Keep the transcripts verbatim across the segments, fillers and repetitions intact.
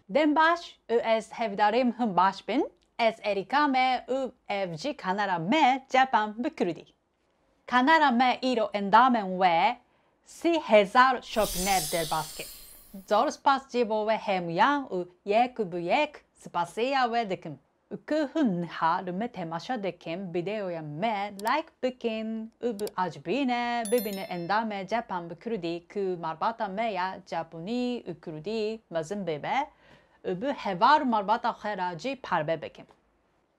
Dem baş û ez hevdarêm him baş bin. Ez Erîka me û ev jî kanala me Cepan bi Kurdî. Kanala me îro endamên we sî hezar şopîner derbas kir. Zor spas cî bo we hemûyan û yek bi yek spasiya we dikim. Ku hûn niha li me temaşe dikin, vîdeoya me like bikin û bi acibîne bibîne endamê Cepan bi Kurdî ku malbata me ya Ceponî û Kurdî mezin bibe û bi heval û malbata xwe re jî parve bikin.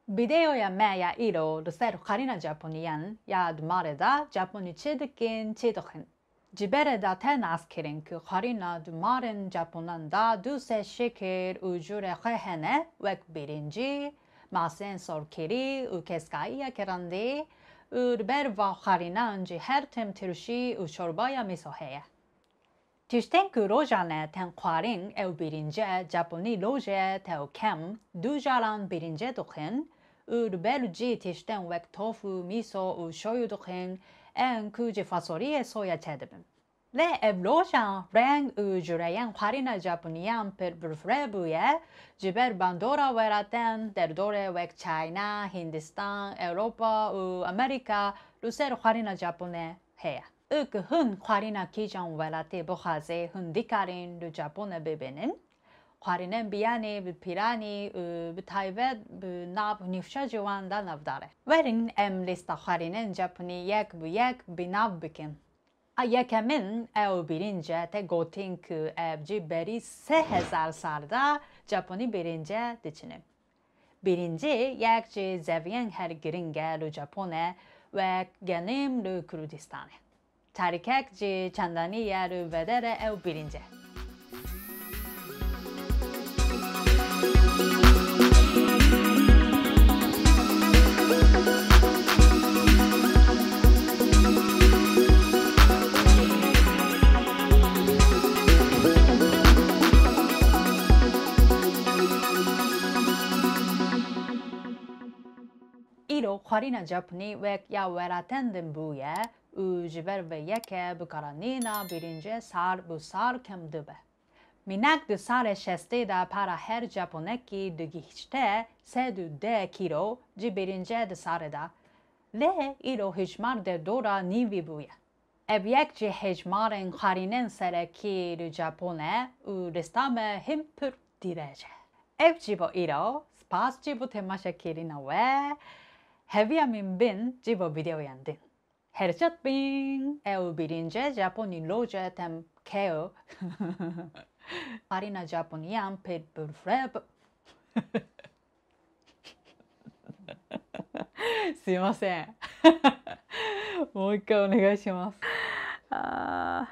Vîdeoya me ya îro li ser xwarina Ceponiyan ya di malê de Ceponî çi dikin, çi dixwin. Ji berê de tê naskirin ku xwarina di malên Ceponan de du sê şikil û cûrê xwe hene, wek bîrincî, masên sorkirî û keskayiya kirandî û li ber van xwarinan jî her tim tirşî û çorbaya mîso heye. Tiştên ku rojane tên xwarin ew bîrince Ceponî lojê tew kem du caran bîrince dixwin û li ber cî tiştên wek tofu, mîso û shoyu dixwin, ên ku ji fasoliyê soya çêdibin. Lê ev loja reng û cûreyên xwarina Ceponiyan pir birfireh bûye, ji ber bandora welatên derdorê wek Çayna, Hindistan, Ewropa û Amerîka li ser xwarina Cepone heye. Û ku hûn xwarina kîjan welatê bixwazê hûn dikarin li Cepone bibînin. Xwarînên biyanî bi pîranî û bi taybet bi nav nîvşa ciwan de navdar e. Werin em lîsta xwarînên Ceponî yek bi yek bi nav bikin. A yekemin ew bîrince tê gotin ku ev jî berî sê hezar sal de Ceponî bîrince diçine. Bîrincî yek ji zeviyên her giring e li Cepon e wek genim li Kurdistanê. Tarîkek ji çandanî ye li vedere ew bîrince. Îro xwarîna Ceponî wek ya welatên din bûye û ji ber vê yekê bikaranîna bîrincê sal bi sal kem dibe. Mînak di salê şestê de para her Ceponekî digihîşte sed û deh kîlo ji bîrincê di salê de, lê îro hejmar derdora nîvî bûye. Ev yek ji hejmarên xwarînên serekî li Cepon e û lîsta me hin pir dirêj e. Ev jî bo îro, spas jî bo temaşekirina we. Heviya min bin jî bo vîdeoyan din. Herşat bin, ew bîrince Japonî loje tem keo. Xwarîna Japoniyan pê birfireh. Sumimasen. Moika onegaishimasu. Ah.